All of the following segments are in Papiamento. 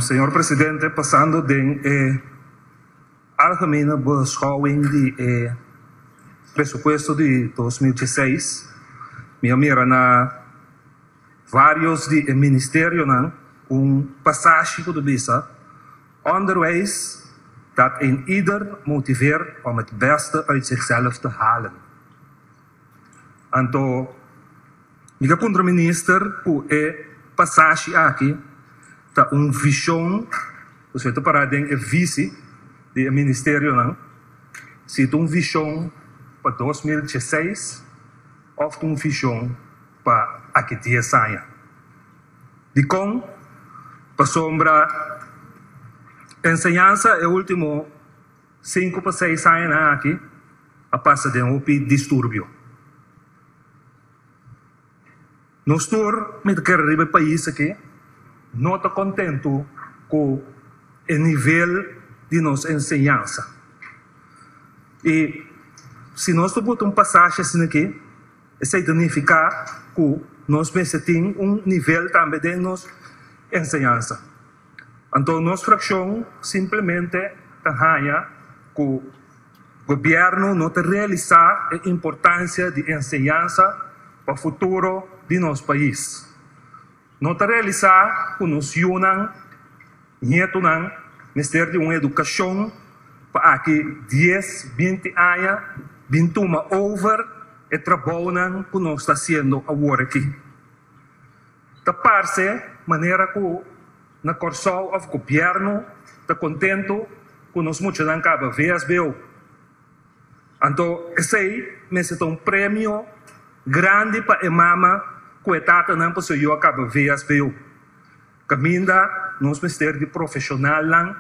Señor Presidente, pasando den e algemene beschouwing di e presupuesto di 2016, mi a mira na varios di e ministerionan un pasashi ku ta bisa, Onderwijs dat een ieder motiveert om het beste uit zichzelf te halen. Anto mi ta puntra minister ku e pasashi aki ta un vishon, pues e ta pará den e visi di e ministerionan, si ta un vishon pa 2016 òf ta un vishon pa aki dies aña. Dikon? Pasobra enseñansa e último sinku pa seis añanan aki a pasa den hopi disturbio. Nos tur, mi ta kere riba e pais aki, no ta kontentu ku e nivel di nos enseñansa. I si nos ta buta un pasashi asina aki, esei ta nifiká ku nos mester tin un nivel tambe den nos enseñansa. Anto nos frakshon simplemente ta haña ku gobièrnu no ta realisá e importansia di enseñansa pa futuro di nos pais. No ta realisá ku nos yunan, nietunan mester di un edukashon pa aki dies, 20 aña bin tuma over e trabounan ku nos ta hasiendo awor aki. Ta parse manera ku na Kòrsou òf gobièrnu ta kontentu ku nos muchanan kaba VSBO. Anto esei mester ta un premio grandi pa e mama ku e tatanan pasobra yu a kaba VSBO. Kaminda nos mester di profeshonalnan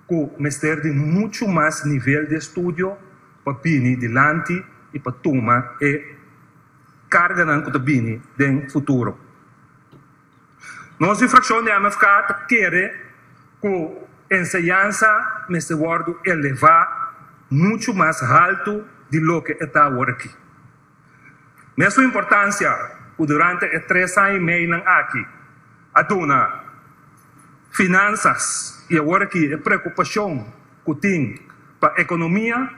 ku mester di muchu mas nivel di estudio pa bini dilanti i pa tuma e karganan ku ta bini den futuro. Nos di frakshon di MFK ta kere ku enseñansa mester wòrdu elevá muchu mas haltu di loke e ta awor aki. Mesun importansia ku durante e tres aña i meinan aki a duna finansas i awor aki e preokupashon ku tin pa ekonomia,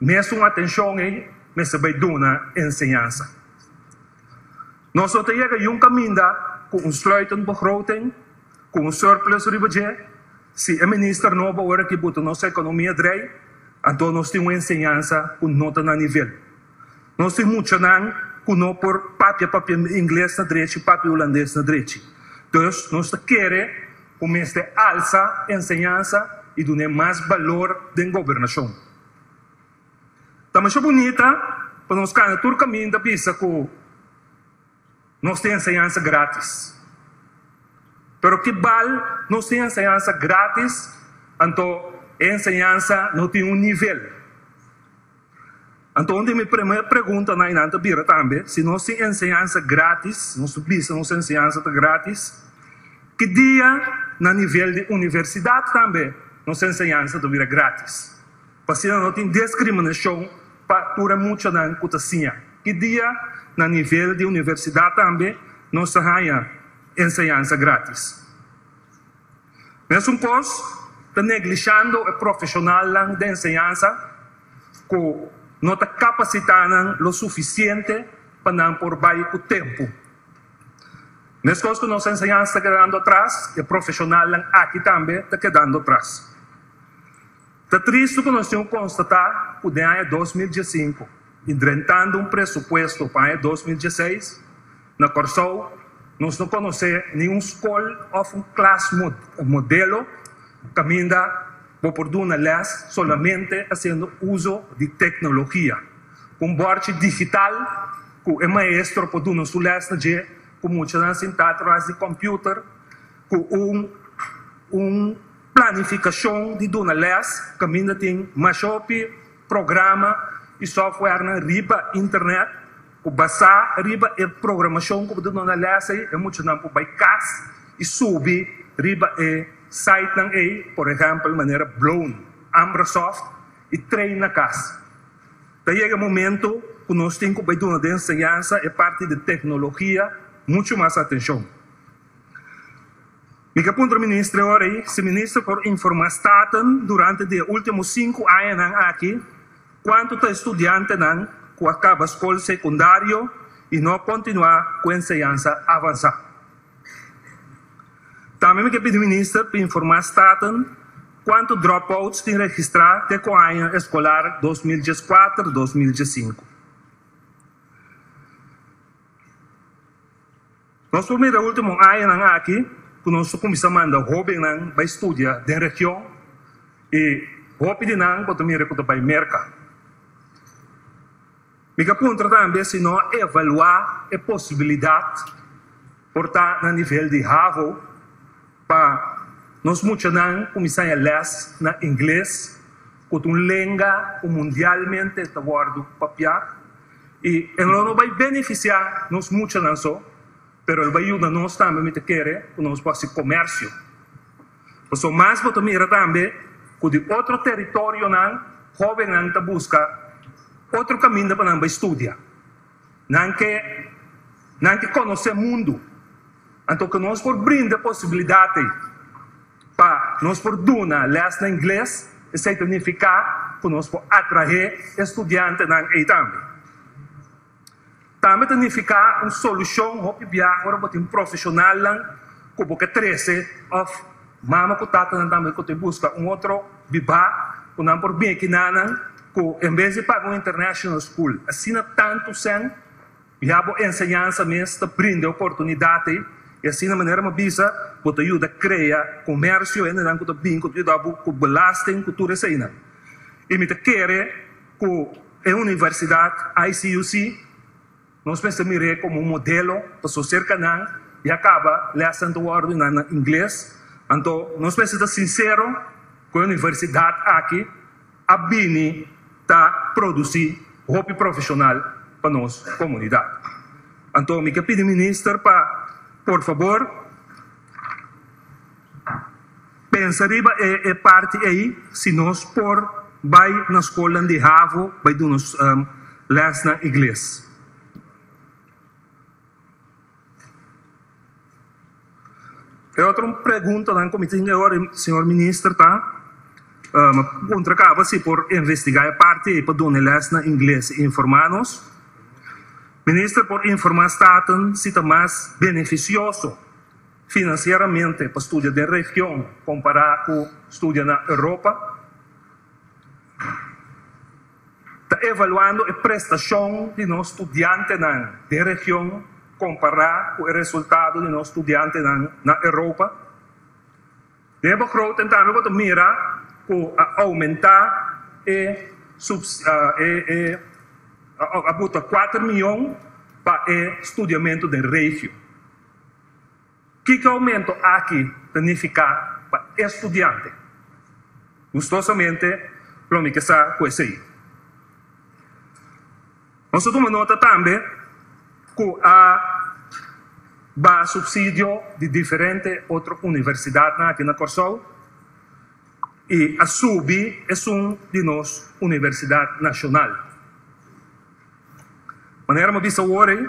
Mesun atencion ei mester bai duna enseñansa. Nos no ta yega yun caminda cu un sluitend begroting, cu un surplus riba dje. Si e minister nobo ora ki buta nos economia drei, anto nos tin un enseñansa cu no ta na nivel. Nos tin muchanan cu no por papia papia ingles na drechi, papia hulandes na drechi. Dus nos ta kere cu mester alsa enseñansa y dun'é mas balor den gobernacion. Ta masha bunita pa nos cana tur caminda bisa cu nos tin enseñansa gratis. Pero ki bal nos tin enseñansa gratis anto e enseñansa no tin un nivel? Anto un di mi primer preguntanan einan ta bira tambe, si nos tin enseñansa gratis, nos ta bisa nos enseñansa ta gratis, ki dia na nivel di universidat tambe nos enseñansa ta bira gratis? Pa asina no tin discriminacion pa tur e muchanan cu ta siña. Ki dia na nivel di universidat tambe nos ta haña enseñansa gratis? Mesun kos ta neglishando e profeshonalnan den enseñansa ku no ta kapasitá nan lo sufisiente pa nan por bai ku tempu. Meskos ku nos enseñansa ta kedando atras, e profeshonalnan aki tambe ta kedando atras. Ta tristu ku nos tin ku konstatá ku den aña 2015 i drentando un presupuesto pa aña 2016, na Kòrsou nos no konosé ni un skol òf un klas modelo kaminda bo por duna lès solamente hasiendo uso di teknologia. Ku un bòrchi digital ku e maestro por duna su lès na dje, ku muchanan sintá tras di kòmpiuter, ku un un planifikashon di duna lès kaminda tin masha hopi programa i softwarenan riba internet ku basá riba e programashon ku bo ta duna lès ei, e muchanan por bai kas i subi riba e sitenan ei, por ehèmpel manera Blown, Ambrasoft i train na kas. Ta yega e momento ku nos tin ku bai duna den enseñansa e parti di teknologia muchu mas atenshon. Mi ke puntra Minister e ora ei si Minister por informa Staten durante di e ultimo sinku añanan aki kuantu ta e studiantenan ku a kaba skol sekundario i no a kontinuá ku enseñansa avansá. Tambe mi ke pidi Minister pa informa Staten kuantu dropouts tin registrá te ku aña eskolar 2014, 2015. Nos por mira ultimo añanan aki ku nos ta kuminsá manda hóbennan bai studia den region i hopi di nan bo ta mira ku ta bai Merka. Mi ka puntra tambe si no a evaluá e posibilidat por ta na nivel di havo pa nos muchanan kuminsá haña lès na ingles ku ta un lenga ku mundialmente ta wòrdu papiá i e lo no bai benefisiá nos muchanan so, pero el bai yuda nos tambe mi ta kere ku nos por hasi komersio. Pasobra mas bo ta mira tambe ku di otro teritorionan hóbennan ta buska otro kaminda pa nan bai studia. Nan ke nan ke konosé mundu. Anto ku nos por brinda e posibilidat ei pa nos por duna lès na ingles, esei ta nifiká ku nos por atraé e studiantenan ei tambe. Tambe ta nifiká un solushon hopi bia ora bo tin profeshonalnan ku bo ke trese òf mama ku tatanan tambe ku ta buska un otro bibá ku nan por bin akinanan ku en bes di paga un international school asina tantu sèn ya bo enseñansa mes ta brinda e oportunidat ei i asina manera mi a bisa bo ta yuda krea komersio hendenan ku ta bin ku ta yuda bo ku belasting ku tur eseinan i mi ta kere ku e universidat ICUC nos mester mir'é komo un modelo pasobra serka nan ya kaba lèsnan ta wòrdu nan na ingles anto nos mester ta sinsero ku e universidat aki a bini ta produsí hopi profeshonal pa nos komunidat. Anto mi ke pidi minister pa por fabor pensa riba e parti ei si nos por bai na skolnan di havo bai duna lèsnan ingles. E otro preguntanan ku mi tin awor, señor minister, ta, mi puntra kaba si por investigá e parti ei pa duna e lès na ingles i informá nos. Minister por informá Staten si ta mas benefisioso finansieramente pa studia den region kompará ku studia na Europa? Ta evaluando e prestashon di nos studiantenan den region kompará ku e resultado di nos studiantenan na Europa. Den e begroting tambe bo ta mira ku a oumentá e e a buta kuater mion pa e studiamentu den regio. Kiko e oumento aki ta nifiká pa e studiante? Gustosamente lo mi ke sa ku esei. Nos ta tuma nota tambe ku a baha supsidio di diferente otro universidatnan aki na Kòrsou i a subi esun di nos Universidat Nashonal. Manera mi a bisa awor ei,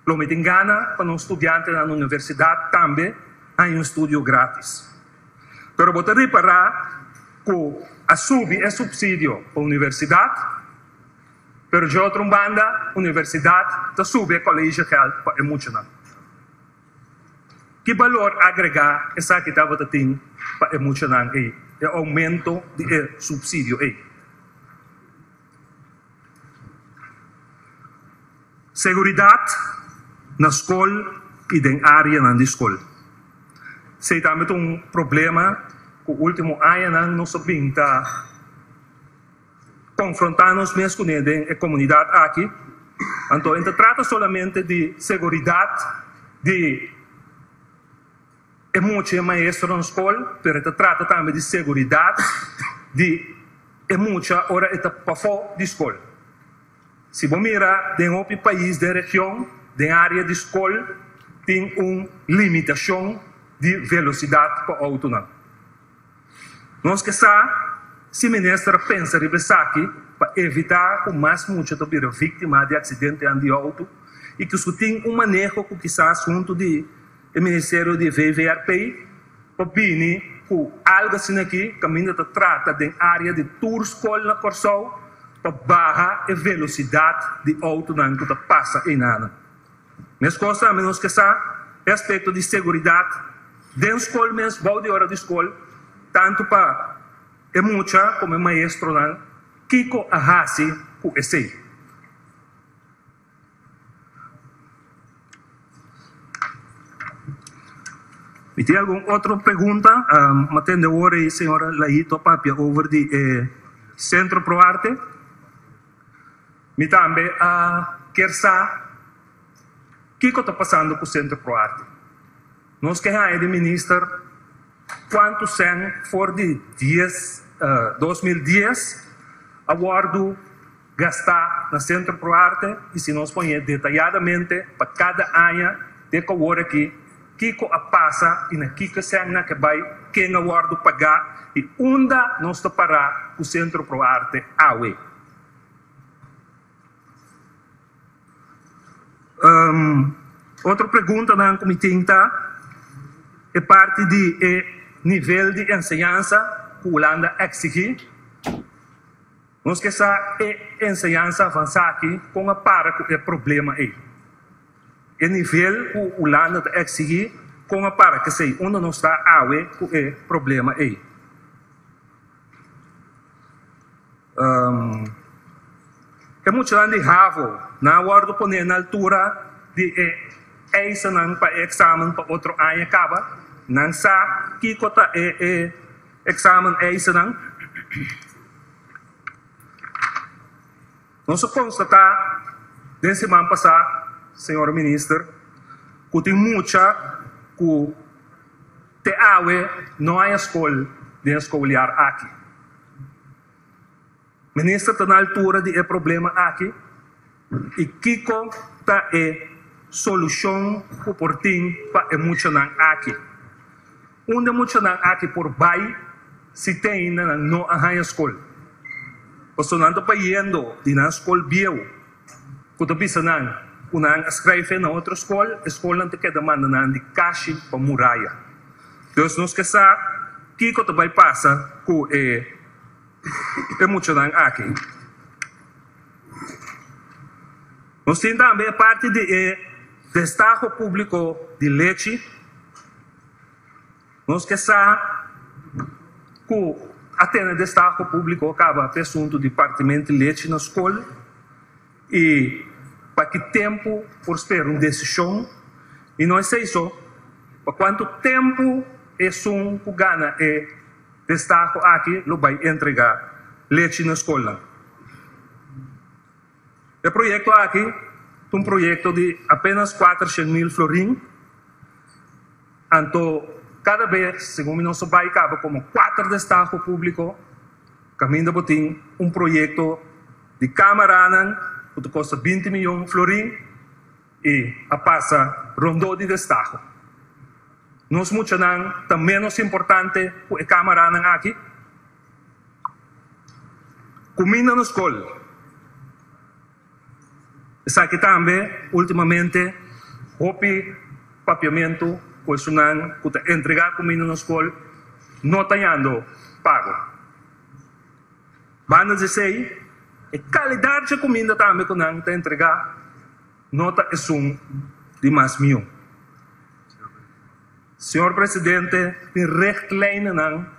lo mi tin gana pa nos studiantenan na universidat tambe haña un studio gratis. Pero bo ta ripará ku a subi e supsidio pa universidat, pero dje otro un banda universidat ta subi e kolegegeld pa e muchanan. Ki balor agregá esaki tabata tin pa e muchanan ei, e oumento di e supsidio ei? Seguridat na skol i den áreanan di skol. Esei tambe ta un problema ku último añanan nos a bin ta konfrontá nos mes kuné den e komunidat aki. Anto e ta trata solamente di seguridat di e mucha i e maestronan skol, pero e ta trata tambe di seguridat di e mucha ora e ta pafó di skol. Si bo mira den hopi pais den region, den área di skol tin un limitashon di velosidat pa outonan. Nos ke sa si minister a pensa riba esaki pa evitá ku mas mucha ta bira víktima di aksidentenan di outo i ku su tin un maneho ku kisas huntu di e ministerio di VVRP. pa bini ku algu asina aki kaminda ta trata den área di tur skol na Kòrsou pa baha e velosidat di outonan ku ta pasa einanan. Meskos tambe nos ke sa e aspekto di seguridat den skol mes bou di ora di skol tantu pa e mucha komo e maestronan kiko a hasi ku esei. Mi tin algun otro pregunta. Mi a tende awor e señora Laito a papia over di e Centro Pro Arte. Mi tambe a kier sa kiko ta pasando ku Centro Pro Arte. Nos ke haña di minister kuantu sèn for di dies 2010 a wòrdu gastá na Centro Pro Arte i si nos poñ'é detayadamente pa kada aña te ku awor aki kiko a pasa i na kiko esèn nan ke bai, ken a wòrdu pagá i unda nos ta pará ku Centro Pro Arte awe. Otro preguntanan ku mi tin ta e parti di e nivel di enseñansa ku Hulanda eksigí. Nos ke sa e enseñansa avansá aki kon a para ku e problema ei. E nivel ku Hulanda ta eksigí kon a para kesei unda nos ta awe ku e problema ei. E muchanan di havo nan a wòrdu poné na altura di e eisennan pa e eksamen pa otro aña kaba. Nan sa kiko ta e Examen eisennan. Nos a constata den siman pasa, señor Minister, cu tin mucha cu te awe no haya scol den e scoljaar aki. Minister ta na altura di e problema aki y kico ta e solucion cu por tin pa e muchanan aki? Unda e muchanan aki por bay si te ainda nan no a haya scol? Pasobra nan ta bayendo di nan scol bieu cu ta bisa nan cu nan a scribe na otro scol, e scolnan ta keda manda nan di cashi pa muraya. Dus nos ke sa kico ta bay pasa cu e. E muchanan aki. Nos tin tambe e parti di e destaho públiko di lechi. Nos ke sa ku a tene destaho públiko kaba p'e asuntu di partimento di lechi na skol i pa ki tempu por spera un desishon. I no esei so, pa kuantu tempu esun ku gana e Destaho aki lo bai entrega lechi na skolnan. E proyekto aki ta un proyekto di apenas 400.000 florin, anto kada bes segun mi nos a bai kaba komo kuater destaho públiko kaminda bo tin un proyekto di kamaranan ku ta kosta 20 miyon florin i a pasa rondó di destaho. Nos muchanan ta ménos importante ku e kámaranan aki? Kuminda na skol. Esaki tambe últimamente hopi papiamentu ku esunnan ku ta entregá kuminda na skol no ta yando pago. Banda di esei, e kalidat dje kuminda tambe ku nan ta entregá no ta esun di mas mihó. Señor Presidente, tin richtlijnennan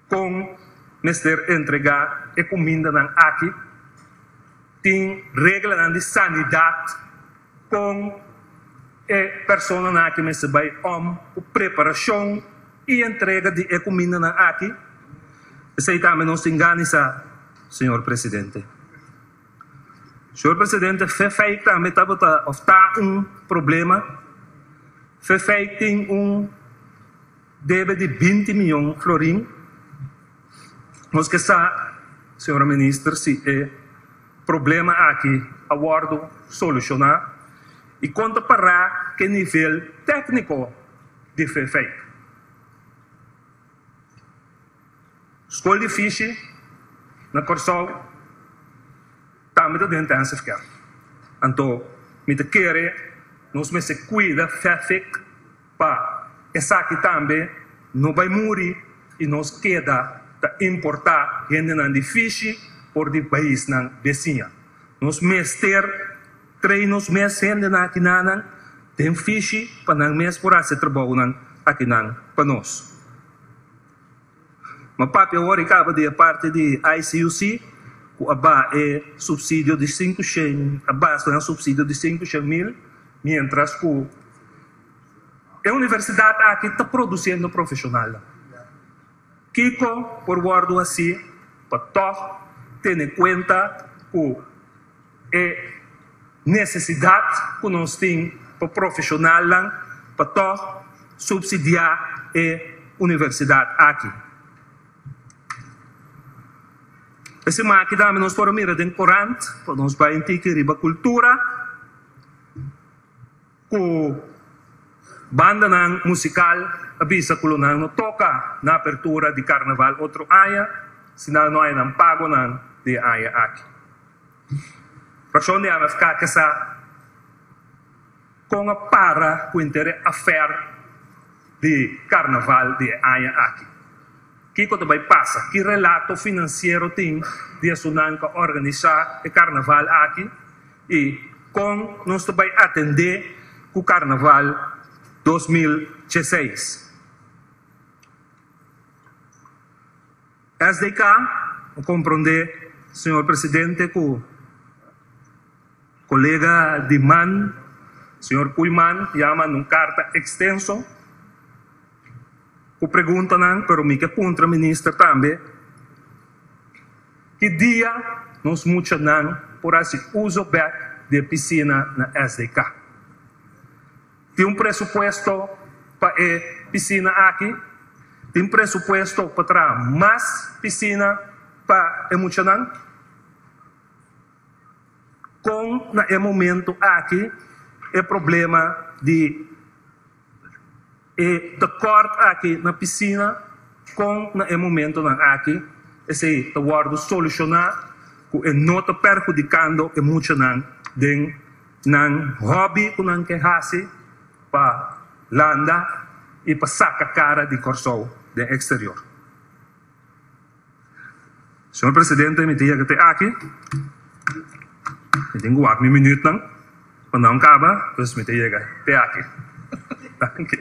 kon mester entregá e kumindanan aki. Tin reglanan di sanidat kon e personanan aki mester bai om ku preparashon i entrega di e kumindanan aki. Esei tambe nos tin gana di sa, Señor Presidente. Señor Presidente, Fefei tambe tabata of ta un problema. Fefei tin un debe di 20 miyon florin. Nos ke sa, Señora Minister, si e problema aki a wordo soluciona y con ta para ke nivel tecnico di Fefei. Skol di fishi na Kòrsou tambe ta den intensive care. Anto mi ta kere nos mester kuida Fefik pa esaki tambe. no bai muri i nos keda ta importá hendenan di fishi for di paisnan besiña. Nos mester train nos mes hendenan akinanan den fishi pa nan mes por hasi e trabounan akinan pa nos. Ma papia awor i kaba di e parti di ICUC ku a baha e supsidio di 500, a basta nan supsidio di 500.000, mientras ku e universidat aki ta produsiendo profeshonalnan. Kiko por wòrdu hasí pa tòg tene kuenta ku e nesesidat ku nos tin pa profeshonalnan pa tòg supsidiá e universidat aki? E siman aki tambe nos por a mira den korant, pa nos bai un tiki riba kultura, Ku bandanan musikal a bisa ku lo nan no toka na apertura di karnaval otro aña si nan no haña nan pagonan di e aña aki. Frakshon di MFK ke sa kon a para ku henter e afer di karnaval di e aña aki. Kiko ta bai pasa? Ki relato finansiero tin di esunnan ku a organisá e karnaval aki? I kon nos ta bai atendé ku Karnaval 2016? SDK a komprondé, señor presidente, ku kolega di man, señor Koeiman, ya manda un karta ekstenso ku preguntanan, pero mi ke puntra minister tambe, Ki dia nos muchanan por hasi uso bek di e pisina na SDK? Tin un presupuesto pa e pisina aki? Tin presupuesto pa traha mas pisina pa e muchanan? Kon na e momento aki e problema di E tekort aki na pisina kon na e momentonan aki esei ta wòrdu solushoná ku e no ta perhudikando e muchanan den nan hòbi ku nan ke hasi pa landa i pa saka kara di Kòrsou den eksterior. Señor Presidente, mi ta yega te aki. Mi tin ku wak mi minuutnan pa nan kaba, dus mi ta yega te aki. Danki.